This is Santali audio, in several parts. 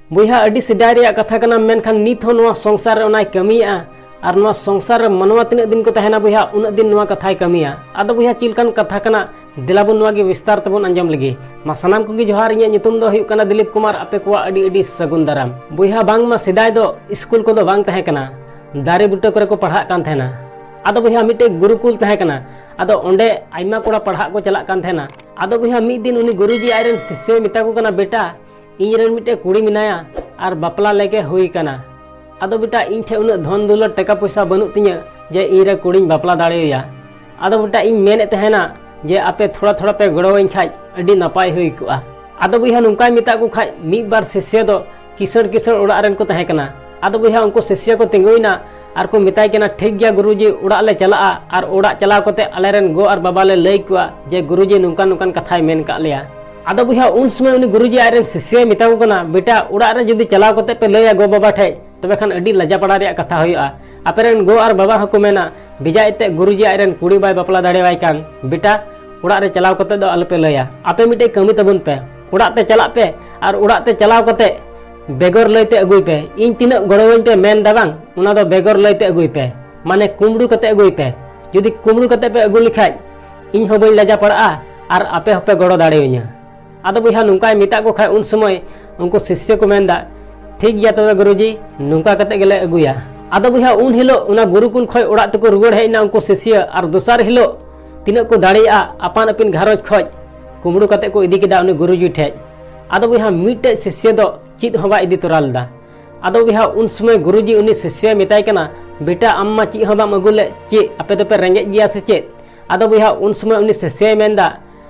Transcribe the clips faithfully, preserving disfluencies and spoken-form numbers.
ᱵᱚᱭᱦᱟ, ᱟᱹᱰᱤ ᱥᱮᱫᱟᱭ ᱨᱮᱭᱟᱜ ᱠᱟᱛᱷᱟ ᱠᱟᱱᱟ, ᱢᱮᱱᱠᱷᱟᱱ ᱱᱤᱛ ᱦᱚᱸ ᱱᱚᱣᱟ ᱥᱚᱝᱥᱟᱨ ᱨᱮ ᱚᱱᱟᱭ ᱠᱟᱹᱢᱤᱭᱮᱫᱼᱟ᱾ ᱟᱨ ᱱᱚᱣᱟ ᱥᱚᱝᱥᱟᱨ ᱨᱮ ᱢᱟᱱᱣᱟ ᱛᱤᱱᱟᱹᱜ ᱫᱤᱱ ᱠᱚ ᱛᱟᱦᱮᱱᱟ ᱵᱚᱭᱦᱟ, ᱩᱱᱟᱹᱜ ᱫᱤᱱ ᱱᱚᱣᱟ ᱠᱟᱛᱷᱟᱭ ᱠᱟᱹᱢᱤᱭᱟ᱾ ᱟᱫᱚ ᱵᱚᱭᱦᱟ, ᱪᱮᱫ ᱞᱮᱠᱟᱱ ᱠᱟᱛᱷᱟ ᱠᱟᱱᱟ, ᱫᱮᱞᱟ ᱵᱚᱱ ᱱᱚᱣᱟ ᱜᱮ ᱵᱤᱥᱛᱟᱨ ᱛᱮᱵᱚᱱ ᱟᱸᱡᱚᱢ ᱞᱮᱜᱮ᱾ ᱢᱟ ᱥᱟᱱᱟᱢ ᱠᱚᱜᱮ ᱡᱚᱦᱟᱨ, ᱤᱧᱟᱹᱜ ᱧᱩᱛᱩᱢ ᱫᱚ ᱦᱩᱭᱩᱜ ᱠᱟᱱᱟ ᱫᱤᱞᱤᱯ ᱠᱩᱢᱟᱨ᱾ ᱟᱯᱮ ᱠᱚᱣᱟᱜ ᱟᱹᱰᱤ ᱟᱹᱰᱤ ᱥᱟᱹᱜᱩᱱ ᱫᱟᱨᱟᱢ᱾ ᱵᱚᱭᱦᱟ, ᱵᱟᱝᱢᱟ ᱥᱮᱫᱟᱭ ᱫᱚ ᱥᱠᱩᱞ ᱠᱚᱫᱚ ᱵᱟᱝ ᱛᱟᱦᱮᱸ ᱠᱟᱱᱟ, ᱫᱟᱨᱮ ᱵᱩᱴᱟᱹ ᱠᱚᱨᱮ ᱠᱚ ᱯᱟᱲᱦᱟᱜ ᱠᱟᱱ ᱛᱟᱦᱮᱱᱟ᱾ ᱟᱫᱚ ᱵᱚᱭᱦᱟ, ᱢᱤᱫᱴᱮᱡ ᱜᱩᱨᱩᱠᱩᱞ ᱛᱟᱦᱮᱸ ᱠᱟᱱᱟ᱾ ᱟᱫᱚ ᱚᱸᱰᱮ ᱟᱭᱢᱟ ᱠᱚᱲᱟ ᱯᱟᱲᱦᱟᱜ ᱠᱚ ᱪᱟᱞᱟᱜ ᱠᱟᱱ ᱛᱟᱦᱮᱱᱟ᱾ ᱟᱫᱚ ᱵᱚᱭᱦᱟ, ᱢᱤᱫ ᱫᱤᱱ ᱩᱱᱤ ᱜᱩᱨᱩᱡᱤ ᱟᱡᱨᱮᱱ ᱥᱤᱥᱭᱟᱹᱭ ᱢᱮᱛᱟ ᱠᱚ ᱠᱟᱱᱟ, ᱵᱮᱴᱟ, ᱤᱧ ᱨᱮᱱ ᱢᱤᱫᱴᱮᱡ ᱠᱩᱲᱤ ᱢᱮᱱᱟᱭᱟ ᱟᱨ ᱵᱟᱯᱞᱟ ᱞᱮᱠᱮ ᱦᱩᱭ ᱠᱟᱱᱟ᱾ ᱟᱫᱚ ᱵᱮᱴᱟ, ᱤᱧ ᱴᱷᱮᱡ ᱩᱱᱟᱹᱜ ᱫᱷᱚᱱ ᱫᱩᱞᱟᱹᱲ ᱴᱟᱠᱟ ᱯᱚᱭᱥᱟ ᱵᱟᱹᱱᱩᱜ ᱛᱤᱧᱟᱹ ᱡᱮ ᱤᱧ ᱨᱮ ᱠᱩᱲᱤᱧ ᱵᱟᱯᱞᱟ ᱫᱟᱲᱮᱣᱟᱭᱟ᱾ ᱟᱫᱚ ᱵᱮᱴᱟ, ᱤᱧ ᱢᱮᱱᱮᱫ ᱛᱟᱦᱮᱱᱟ ᱡᱮ ᱟᱯᱮ ᱛᱷᱚᱲᱟ ᱛᱷᱚᱲᱟ ᱯᱮ ᱜᱚᱲᱚᱣᱟᱹᱧ ᱠᱷᱟᱡ ᱟᱹᱰᱤ ᱱᱟᱯᱟᱭ ᱦᱩᱭ ᱠᱚᱜᱼᱟ᱾ ᱟᱫᱚ ᱵᱚᱭᱦᱟ, ᱱᱚᱝᱠᱟᱭ ᱢᱮᱛᱟᱫ ᱠᱚ ᱠᱷᱟᱡ, ᱢᱤᱫ ᱵᱟᱨ ᱥᱤᱥᱭᱟᱹ ᱫᱚ ᱠᱤᱥᱟᱹᱬ ᱠᱤᱥᱟᱹᱬ ᱚᱲᱟᱜ ᱨᱮᱱ ᱠᱚ ᱛᱟᱦᱮᱸ ᱠᱟᱱᱟ᱾ ᱟᱫᱚ ᱵᱚᱭᱦᱟ, ᱩᱱᱠᱩ ᱥᱤᱥᱭᱟᱹ ᱠᱚ ᱛᱤᱸᱜᱩᱭᱮᱱᱟ ᱟᱨ ᱠᱚ ᱢᱮᱛᱟᱭ ᱠᱟᱱᱟ, ᱴᱷᱤᱠ ᱜᱮᱭᱟ ᱜᱩᱨᱩᱡᱤ, ᱚᱲᱟᱜ ᱞᱮ ᱪᱟᱞᱟᱜᱼᱟ ᱟᱨ ᱚᱲᱟᱜ ᱪᱟᱞᱟᱣ ᱠᱟᱛᱮ ᱟᱞᱮᱨᱮᱱ ᱜᱚ ᱟᱨ ᱵᱟᱵᱟ ᱞᱮ ᱞᱟᱹᱭ ᱠᱚᱣᱟ ᱡᱮ ᱜᱩᱨᱩᱡᱤ ᱱᱚᱝᱠᱟ ᱱᱚᱝᱠᱟᱱ ᱠᱟᱛᱷᱟᱭ ᱢᱮᱱ ᱠᱟᱜ ᱞᱮᱭᱟ᱾ ᱟᱫᱚ ᱵᱚᱭᱦᱟ, ᱩᱱ ᱥᱚᱢᱚᱭ ᱩᱱᱤ ᱜᱩᱨᱩᱡᱤ ᱟᱡᱨᱮᱱ ᱥᱤᱥᱭᱟᱹᱭ ᱢᱮᱛᱟ ᱠᱚ ᱠᱟᱱᱟ, ᱵᱮᱴᱟ, ᱚᱲᱟᱜ ᱨᱮ ᱡᱩᱫᱤ ᱪᱟᱞᱟᱣ ᱠᱟᱛᱮ ᱯᱮ ᱞᱟᱹᱭᱟ ᱜᱚ ᱵᱟᱵᱟ ᱴᱷᱮᱡ, ᱛᱚᱵᱮ ᱠᱷᱟᱱ ᱟᱹᱰᱤ ᱞᱟᱡᱟ ᱯᱟᱲᱟ ᱨᱮᱭᱟᱜ ᱠᱟᱛᱷᱟ ᱦᱩᱭᱩᱜᱼᱟ᱾ ᱟᱯᱮᱨᱮᱱ ᱜᱚ ᱟᱨ ᱵᱟᱵᱟ ᱦᱚᱸᱠᱚ ᱢᱮᱱᱟ, ᱵᱷᱮᱡᱟ ᱮᱱᱛᱮ ᱜᱩᱨᱩᱡᱤ ᱟᱡᱨᱮᱱ ᱠᱩᱲᱤ ᱵᱟᱭ ᱵᱟᱯᱞᱟ ᱫᱟᱲᱮᱣᱟᱭ ᱠᱟᱱ, ᱵᱮᱴᱟ, ᱚᱲᱟᱜ ᱨᱮ ᱪᱟᱞᱟᱣ ᱠᱟᱛᱮ ᱫᱚ ᱟᱞᱚᱯᱮ ᱞᱟᱹᱭᱟ᱾ ᱟᱯᱮ ᱢᱤᱫᱴᱮᱡ ᱠᱟᱹᱢᱤ ᱛᱟᱵᱚᱱ ᱯᱮ, ᱚᱲᱟᱜ ᱛᱮ ᱪᱟᱞᱟᱜ ᱯᱮ ᱟᱨ ᱚᱲᱟᱜ ᱛᱮ ᱪᱟᱞᱟᱣ ᱠᱟᱛᱮ ᱵᱮᱜᱚᱨ ᱞᱟᱹᱭ ᱛᱮ ᱟᱹᱜᱩᱭ ᱯᱮ᱾ ᱤᱧ ᱛᱤᱱᱟᱹᱜ ᱜᱚᱲᱚᱣᱟᱹᱧ ᱯᱮ ᱢᱮᱱ ᱫᱟ ᱵᱟᱝ, ᱚᱱᱟ ᱫᱚ ᱵᱮᱜᱚᱨ ᱞᱟᱹᱭ ᱛᱮ ᱟᱹᱜᱩᱭ ᱯᱮ, ᱢᱟᱱᱮ ᱠᱩᱢᱵᱽᱲᱩ ᱠᱟᱛᱮ ᱟᱹᱜᱩᱭ ᱯᱮ᱾ ᱡᱩᱫᱤ ᱠᱩᱢᱵᱽᱲᱩ ᱠᱟᱛᱮ ᱯᱮ ᱟᱹᱜᱩ ᱞᱮᱠᱷᱟᱡ, ᱤᱧ ᱦᱚᱸ ᱵᱟᱹᱧ ᱞᱟᱡᱟ ᱯᱟᱲᱟᱜᱼᱟ ᱟᱨ ᱟᱯᱮ ᱦᱚᱸᱯᱮ ᱜᱚᱲᱚ ᱫᱟᱲᱮᱣᱟᱹᱧᱟ᱾ ᱟᱫᱚ ᱵᱚᱭᱦᱟ, ᱱᱚᱝᱠᱟᱭ ᱢᱮᱛᱟᱜ ᱠᱚ ᱠᱷᱟᱡ, ᱩᱱ ᱥᱚᱢᱚᱭ ᱩᱱᱠᱩ ᱥᱤᱥᱭᱟᱹ ᱠᱚ ᱢᱮᱱᱫᱟ, ᱴᱷᱤᱠ ᱜᱮᱭᱟ ᱛᱚᱵᱮ ᱜᱩᱨᱩᱡᱤ, ᱱᱚᱝᱠᱟ ᱠᱟᱛᱮ ᱜᱮᱞᱮ ᱟᱹᱜᱩᱭᱟ᱾ ᱟᱫᱚ ᱵᱚᱭᱦᱟ, ᱩᱱ ᱦᱤᱞᱳᱜ ᱚᱱᱟ ᱜᱩᱨᱩᱠᱩᱞ ᱠᱷᱚᱡ ᱚᱲᱟᱜ ᱛᱮᱠᱚ ᱨᱩᱣᱟᱹᱲ ᱦᱮᱡ ᱮᱱᱟ ᱩᱱᱠᱩ ᱥᱤᱥᱭᱟᱹ, ᱟᱨ ᱫᱚᱥᱟᱨ ᱦᱤᱞᱳᱜ ᱛᱤᱱᱟᱹᱜ ᱠᱚ ᱫᱟᱲᱮᱭᱟᱜᱼᱟ ᱟᱯᱟᱱ ᱟᱹᱯᱤᱱ ᱜᱷᱟᱨᱚᱸᱡᱽ ᱠᱷᱚᱡ ᱠᱩᱢᱵᱽᱲᱩ ᱠᱟᱛᱮ ᱠᱚ ᱤᱫᱤ ᱠᱮᱫᱟ ᱩᱱᱤ ᱜᱩᱨᱩᱡᱤ ᱴᱷᱮᱡ᱾ ᱟᱫᱚ ᱵᱚᱭᱦᱟ, ᱢᱤᱫᱴᱮᱡ ᱥᱤᱥᱭᱟᱹ ᱫᱚ ᱪᱮᱫ ᱦᱚᱸ ᱵᱟᱭ ᱤᱫᱤ ᱛᱚᱨᱟ ᱞᱮᱫᱟ᱾ ᱟᱫᱚ ᱵᱚᱭᱦᱟ, ᱩᱱ ᱥᱚᱢᱚᱭ ᱜᱩᱨᱩᱡᱤ ᱩᱱᱤ ᱥᱤᱥᱭᱟᱹᱭ ᱢᱮᱛᱟᱭ ᱠᱟᱱᱟ, ᱵᱮᱴᱟ, ᱟᱢ ᱢᱟ ᱪᱮᱫ ᱦᱚᱸ ᱵᱟᱢ ᱟᱹᱜᱩ ᱞᱮᱫ, ᱪᱮᱫ ᱟᱯᱮ ᱫᱚᱯᱮ ᱨᱮᱸᱜᱮᱡ ᱜᱮᱭᱟ ᱥᱮ ᱪᱮᱫ? ᱟᱫᱚ ᱵᱚᱭᱦᱟ, ᱩᱱ ᱥᱚᱢᱚᱭ ᱩᱱᱤ ᱥᱤᱥᱭᱟᱹᱭ ᱢᱮᱱᱫᱟ,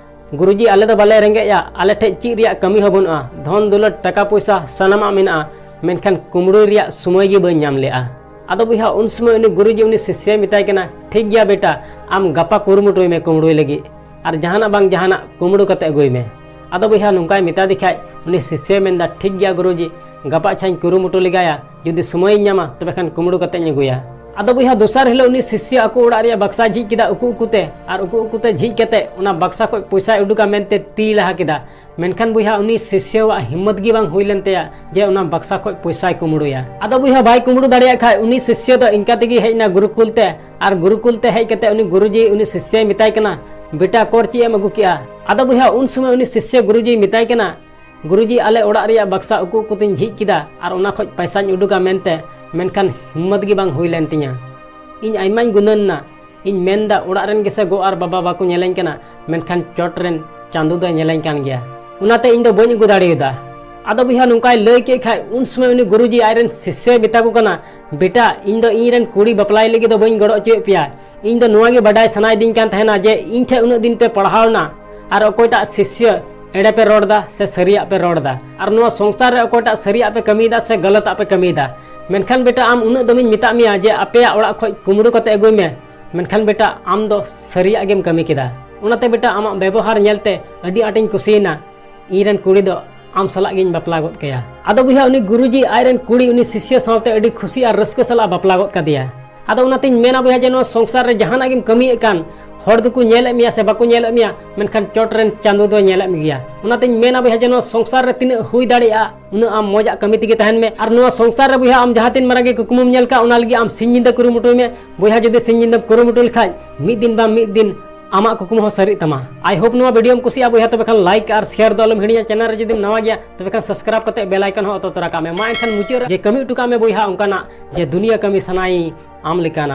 ᱜᱩᱨᱩᱡᱤ, ᱟᱞᱮ ᱫᱚ ᱵᱟᱞᱮ ᱨᱮᱸᱜᱮᱡᱼᱟ, ᱟᱞᱮ ᱴᱷᱮᱡ ᱪᱮᱫ ᱨᱮᱭᱟᱜ ᱠᱟᱹᱢᱤ ᱦᱚᱸ ᱵᱟᱹᱱᱩᱜᱼᱟ, ᱫᱷᱚᱱ ᱫᱩᱞᱟᱹᱲ ᱴᱟᱠᱟ ᱯᱚᱭᱥᱟ ᱥᱟᱱᱟᱢᱟᱜ ᱢᱮᱱᱟᱜᱼᱟ, ᱢᱮᱱᱠᱷᱟᱱ ᱠᱩᱢᱵᱽᱲᱩᱭ ᱨᱮᱭᱟᱜ ᱥᱚᱢᱚᱭ ᱜᱮ ᱵᱟᱹᱧ ᱧᱟᱢ ᱞᱮᱜᱼᱟ᱾ ᱟᱫᱚ ᱵᱚᱭᱦᱟ, ᱩᱱ ᱥᱚᱢᱚᱭ ᱩᱱᱤ ᱜᱩᱨᱩᱡᱤ ᱩᱱᱤ ᱥᱤᱥᱭᱟᱹᱭ ᱢᱮᱛᱟᱭ ᱠᱟᱱᱟ, ᱴᱷᱤᱠ ᱜᱮᱭᱟ ᱵᱮᱴᱟ, ᱟᱢ ᱜᱟᱯᱟ ᱠᱩᱨᱩᱢᱩᱴᱩᱭ ᱢᱮ ᱠᱩᱢᱵᱽᱲᱩᱭ ᱞᱟᱹᱜᱤᱫ, ᱟᱨ ᱡᱟᱦᱟᱱᱟᱜ ᱵᱟᱝ ᱡᱟᱦᱟᱱᱟᱜ ᱠᱩᱢᱵᱽᱲᱩ ᱠᱟᱛᱮ ᱟᱹᱜᱩᱭ ᱢᱮ᱾ ᱟᱫᱚ ᱵᱚᱭᱦᱟ, ᱱᱚᱝᱠᱟᱭ ᱢᱮᱛᱟ ᱫᱮ ᱠᱷᱟᱡ, ᱩᱱᱤ ᱥᱤᱥᱭᱟᱹᱭ ᱢᱮᱱᱫᱟ, ᱴᱷᱤᱠ ᱜᱮᱭᱟ ᱜᱩᱨᱩᱡᱤ, ᱜᱟᱯᱟ ᱟᱪᱪᱷᱟᱧ ᱠᱩᱨᱩᱢᱩᱴᱩ ᱞᱮᱜᱟᱭᱟ, ᱡᱩᱫᱤ ᱥᱚᱢᱚᱭᱤᱧ ᱧᱟᱢᱟ ᱛᱚᱵᱮ ᱠᱷᱟᱱ ᱠᱩᱢᱵᱽᱲᱩ ᱠᱟᱛᱮᱧ ᱟᱹᱜᱩᱭᱟ᱾ ᱟᱫᱚ ᱵᱚᱭᱦᱟ, ᱫᱚᱥᱟᱨ ᱦᱤᱞᱳᱜ ᱩᱱᱤ ᱥᱤᱥᱭᱟᱹ ᱟᱠᱚ ᱚᱲᱟᱜ ᱨᱮᱭᱟᱜ ᱵᱟᱠᱥᱟᱭ ᱡᱷᱤᱡ ᱠᱮᱫᱟ ᱩᱠᱩ ᱩᱠᱩᱛᱮ, ᱟᱨ ᱩᱠᱩ ᱩᱠᱩᱛᱮ ᱡᱷᱤᱡ ᱠᱟᱛᱮ ᱚᱱᱟ ᱵᱟᱠᱥᱟ ᱠᱷᱚᱡ ᱯᱚᱭᱥᱟᱭ ᱩᱰᱩᱠᱟ ᱢᱮᱱᱛᱮ ᱛᱤ ᱞᱟᱦᱟ ᱠᱮᱫᱟ᱾ ᱢᱮᱱᱠᱷᱟᱱ ᱵᱚᱭᱦᱟ, ᱩᱱᱤ ᱥᱤᱥᱭᱟᱹᱣᱟᱜ ᱦᱤᱢᱢᱚᱛ ᱜᱮ ᱵᱟᱝ ᱦᱩᱭ ᱞᱮᱱ ᱛᱟᱭᱟ ᱡᱮ ᱚᱱᱟ ᱵᱟᱠᱥᱟ ᱠᱷᱚᱱ ᱯᱚᱭᱥᱟᱭ ᱠᱩᱢᱵᱽᱲᱩᱭᱟ᱾ ᱟᱫᱚ ᱵᱚᱭᱦᱟ, ᱵᱟᱭ ᱠᱩᱢᱵᱽᱲᱩ ᱫᱟᱲᱮᱭᱟᱜ ᱠᱷᱟᱡ ᱩᱱᱤ ᱥᱤᱥᱭᱟᱹ ᱫᱚ ᱤᱱᱠᱟ ᱛᱮᱜᱮ ᱦᱮᱡ ᱮᱱᱟ ᱜᱩᱨᱩᱠᱩᱞ ᱛᱮ, ᱟᱨ ᱜᱩᱨᱩᱠᱩᱞ ᱛᱮ ᱦᱮᱡ ᱠᱟᱛᱮ ᱩᱱᱤ ᱜᱩᱨᱩᱡᱤ ᱩᱱᱤ ᱥᱤᱥᱭᱟᱹᱭ ᱢᱮᱛᱟᱭ ᱠᱟᱱᱟ, "ᱵᱮᱴᱟ, ᱠᱚᱨ ᱪᱮᱫ ᱮᱢ ᱟᱹᱜᱩ ᱠᱮᱜᱼᱟ?" ᱟᱫᱚ ᱵᱚᱭᱦᱟ, ᱩᱱ ᱥᱚᱢᱚᱭ ᱩᱱᱤ ᱥᱤᱥᱭᱟᱹ ᱜᱩᱨᱩᱡᱤᱭ ᱢᱮᱛᱟᱭ ᱠᱟᱱᱟ, "ᱜᱩᱨᱩᱡᱤ, ᱟᱞᱮ ᱚᱲᱟᱜ ᱨᱮᱭᱟᱜ ᱵᱟᱠᱥᱟ ᱩᱠᱩ ᱩᱠᱩ ᱛᱤᱧ ᱡᱷᱤᱡ ᱠᱮᱫᱟ ᱟᱨ ᱚᱱᱟ ᱠᱷᱚᱱ ᱯᱚᱭᱥᱟᱧ ᱩᱰᱩᱠᱟ ᱢᱮᱱᱛᱮ, ᱢᱮᱱᱠᱷᱟᱱ ᱦᱤᱢᱢᱚᱛ ᱜᱮ ᱵᱟᱝ ᱦᱩᱭ ᱞᱮᱱ ᱛᱤᱧᱟ᱾ ᱤᱧ ᱟᱭᱢᱟᱧ ᱜᱩᱱᱟᱹᱱ ᱮᱱᱟ, ᱤᱧ ᱢᱮᱱᱫᱟ ᱚᱲᱟᱜ ᱨᱮᱱ ᱜᱮᱥᱮ ᱜᱚ ᱟᱨ ᱵᱟᱵᱟ ᱵᱟᱠᱚ ᱧᱮᱞᱮᱧ ᱠᱟᱱᱟ, ᱢᱮᱱᱠᱷᱟᱱ ᱪᱚᱴ ᱨᱮᱱ ᱪᱟᱸᱫᱚ ᱫᱚᱭ ᱧᱮᱞᱮᱧ ᱠᱟᱱ ᱜᱮᱭᱟ, ᱚᱱᱟᱛᱮ ᱤᱧ ᱫᱚ ᱵᱟᱹᱧ ᱟᱹᱜᱩ ᱫᱟᱲᱮᱭᱟᱫᱟ᱾" ᱟᱫᱚ ᱵᱚᱭᱦᱟ, ᱱᱚᱝᱠᱟᱭ ᱞᱟᱹᱭ ᱠᱮᱫ ᱠᱷᱟᱡ ᱩᱱ ᱥᱚᱢᱚᱭ ᱩᱱᱤ ᱜᱩᱨᱩᱡᱤ ᱟᱡ ᱨᱮᱱ ᱥᱤᱥᱭᱟᱹᱭ ᱢᱮᱛᱟ ᱠᱚ ᱠᱟᱱᱟ, "ᱵᱮᱴᱟ, ᱤᱧ ᱫᱚ ᱤᱧ ᱨᱮᱱ ᱠᱩᱲᱤ ᱵᱟᱯᱞᱟᱭ ᱞᱟᱹᱜᱤᱫ ᱫᱚ ᱵᱟᱹᱧ ᱜᱚᱲᱚ ᱦᱚᱪᱚᱭᱮᱫ ᱯᱮᱭᱟ, ᱤᱧ ᱫᱚ ᱱᱚᱣᱟ ᱜᱮ ᱵᱟᱰᱟᱭ ᱥᱟᱱᱟᱭᱮᱫᱤᱧ ᱠᱟᱱ ᱛᱟᱦᱮᱱᱟ ᱡᱮ ᱤᱧ ᱴᱷᱮᱱ ᱩᱱᱟᱹᱜ ᱫᱤᱱ ᱯᱮ ᱯᱟᱲᱦᱟᱣ ᱮᱱᱟ ᱟᱨ ᱚᱠᱚᱭᱴᱟᱜ ᱥᱤᱥᱭᱟᱹ ᱮᱲᱮ ᱯᱮ ᱨᱚᱲ ᱮᱫᱟ ᱥᱮ ᱥᱟᱹᱨᱤᱭᱟᱜ ᱯᱮ ᱨᱚᱲ ᱮᱫᱟ, ᱟᱨ ᱱᱚᱣᱟ ᱥᱚᱝᱥᱟᱨ ᱨᱮ ᱚᱠᱚᱭᱴᱟᱜ ᱥᱟᱹᱨᱤᱭᱟᱜ ᱯᱮ ᱠᱟᱹᱢᱤᱭᱮᱫᱟ ᱥᱮ ᱜᱟᱞᱟᱛᱟᱜ ᱯᱮ ᱠᱟᱹᱢᱤᱭᱮᱫᱟ᱾ ᱢᱮᱱᱠᱷᱟᱱ ᱵᱮᱴᱟ, ᱟᱢ ᱩᱱᱟᱹᱜ ᱫᱚᱢᱤᱧ ᱢᱮᱛᱟᱫ ᱢᱮᱭᱟ ᱡᱮ ᱟᱯᱮᱭᱟᱜ ᱚᱲᱟᱜ ᱠᱷᱚᱱ ᱠᱩᱢᱵᱽᱲᱩ ᱠᱟᱛᱮ ᱟᱹᱜᱩᱭ ᱢᱮ, ᱢᱮᱱᱠᱷᱟᱱ ᱵᱮᱴᱟ, ᱟᱢ ᱫᱚ ᱥᱟᱹᱨᱤᱭᱟᱜ ᱜᱮᱢ ᱠᱟᱹᱢᱤ ᱠᱮᱫᱟ᱾ ᱚᱱᱟᱛᱮ ᱵᱮᱴᱟ, ᱟᱢᱟᱜ ᱵᱮᱵᱚᱦᱟᱨ ᱧᱮᱞᱛᱮ ᱟᱹᱰᱤ ᱟᱸᱴᱤᱧ ᱠᱩᱥᱤᱭᱮᱱᱟ, ᱤᱧ ᱨᱮᱱ ᱠᱩᱲᱤ ᱫᱚ ᱟᱢ ᱥᱟᱞᱟᱜ ᱜᱤᱧ ᱵᱟᱯᱞᱟ ᱜᱚᱫ ᱠᱟᱭᱟ᱾" ᱟᱫᱚ ᱵᱚᱭᱦᱟ, ᱩᱱᱤ ᱜᱩᱨᱩᱡᱤ ᱟᱡ ᱨᱮᱱ ᱠᱩᱲᱤ ᱩᱱᱤ ᱥᱤᱥᱭᱟᱹ ᱥᱟᱶᱛᱮ ᱟᱹᱰᱤ ᱠᱷᱩᱥᱤ ᱟᱨ ᱨᱟᱹᱥᱠᱟᱹ ᱥᱟᱞᱟᱜ ᱵᱟᱯᱞᱟ ᱜᱚᱫ ᱠᱟᱫᱮᱭᱟ᱾ ᱟᱫᱚ ᱚᱱᱟᱛᱤᱧ ᱢᱮᱱᱟ ᱵᱚᱭᱦᱟ ᱡᱮ ᱱᱚᱣᱟ ᱥᱚᱝᱥᱟᱨ ᱨᱮ ᱡᱟᱦᱟᱱᱟᱜ ᱜᱮᱢ ᱠᱟᱹᱢᱤᱭᱮᱫ ᱠᱟᱱ, ᱦᱚᱲ ᱫᱚᱠᱚ ᱧᱮᱞᱮᱫ ᱢᱮᱭᱟ ᱥᱮ ᱵᱟᱠᱚ ᱧᱮᱞᱮᱫ ᱢᱮᱭᱟ, ᱢᱮᱱᱠᱷᱟᱱ ᱪᱚᱴ ᱨᱮᱱ ᱪᱟᱸᱫᱚ ᱫᱚᱭ ᱧᱮᱞᱮᱫ ᱢᱮᱜᱮᱭᱟ᱾ ᱚᱱᱟᱛᱤᱧ ᱢᱮᱱᱟ ᱵᱚᱭᱦᱟ ᱡᱮ ᱱᱚᱣᱟ ᱥᱚᱝᱥᱟᱨ ᱨᱮ ᱛᱤᱱᱟᱹᱜ ᱦᱩᱭ ᱫᱟᱲᱮᱭᱟᱜᱼᱟ ᱩᱱᱟᱹᱜ ᱟᱢ ᱢᱚᱡᱟᱜ ᱠᱟᱹᱢᱤ ᱛᱮᱜᱮ ᱛᱟᱦᱮᱱ ᱢᱮ᱾ ᱟᱨ ᱱᱚᱣᱟ ᱥᱚᱝᱥᱟᱨ ᱨᱮ ᱵᱚᱭᱦᱟ ᱟᱢ ᱡᱟᱦᱟᱸ ᱛᱤᱱ ᱢᱟᱨᱟᱝ ᱜᱮ ᱠᱩᱠᱢᱩᱢ ᱧᱮᱞ ᱠᱟᱜ, ᱚᱱᱟ ᱞᱟᱹᱜᱤᱫ ᱟᱢ ᱥᱤᱧ ᱧᱤᱫᱟᱹ ᱠᱩᱨᱩᱢᱩᱴᱩᱭ ᱢᱮ᱾ ᱵᱚᱭᱦᱟ ᱡᱩᱫᱤ ᱥᱤᱧ ᱧᱤᱫᱟᱹᱢ ᱠᱩᱨᱩᱢᱩᱴᱩ ᱞᱮᱠᱷᱟᱡ ᱢᱤᱫ ᱫᱤᱱ ᱵᱟᱝ ᱢᱤᱫ ᱫᱤᱱ ᱟᱢᱟᱜ ᱠᱩᱠᱢᱩ ᱦᱚᱸ ᱥᱟᱹᱨᱤᱜ ᱛᱟᱢᱟ᱾ I hope ᱱᱚᱣᱟ ᱵᱷᱤᱰᱤᱭᱳᱢ ᱠᱩᱥᱤᱭᱟᱜᱼᱟ ᱵᱚᱭᱦᱟ, ᱛᱚᱵᱮ ᱠᱷᱟᱱ like ᱟᱨ share ᱫᱚ ᱟᱞᱚᱢ ᱦᱤᱲᱤᱧᱟ᱾ ᱪᱮᱱᱮᱞ ᱨᱮ ᱡᱩᱫᱤᱢ ᱱᱟᱣᱟ ᱜᱮᱭᱟ ᱛᱚᱵᱮ ᱠᱷᱟᱱ subscribe ᱠᱟᱛᱮ bell icon ᱦᱚᱸ ᱚᱛᱚ ᱛᱚᱨᱟ ᱠᱟᱜ ᱢᱮ᱾ ᱢᱟ ᱮᱱᱠᱷᱟᱱ ᱢᱩᱪᱟᱹᱫ ᱨᱮ ᱡᱮ ᱠᱟᱹᱢᱤ ᱦᱚᱴᱚ ᱠᱟᱜ ᱢᱮ ᱵᱚᱭᱦᱟ ᱚᱱᱠᱟᱱᱟᱜ ᱡᱮ ᱫᱩᱱᱤᱭᱟᱹ ᱠᱟᱹᱢᱤ ᱥᱟᱱᱟᱭᱤᱧ ᱟᱢ ᱞᱮᱠᱟᱱᱟᱜ᱾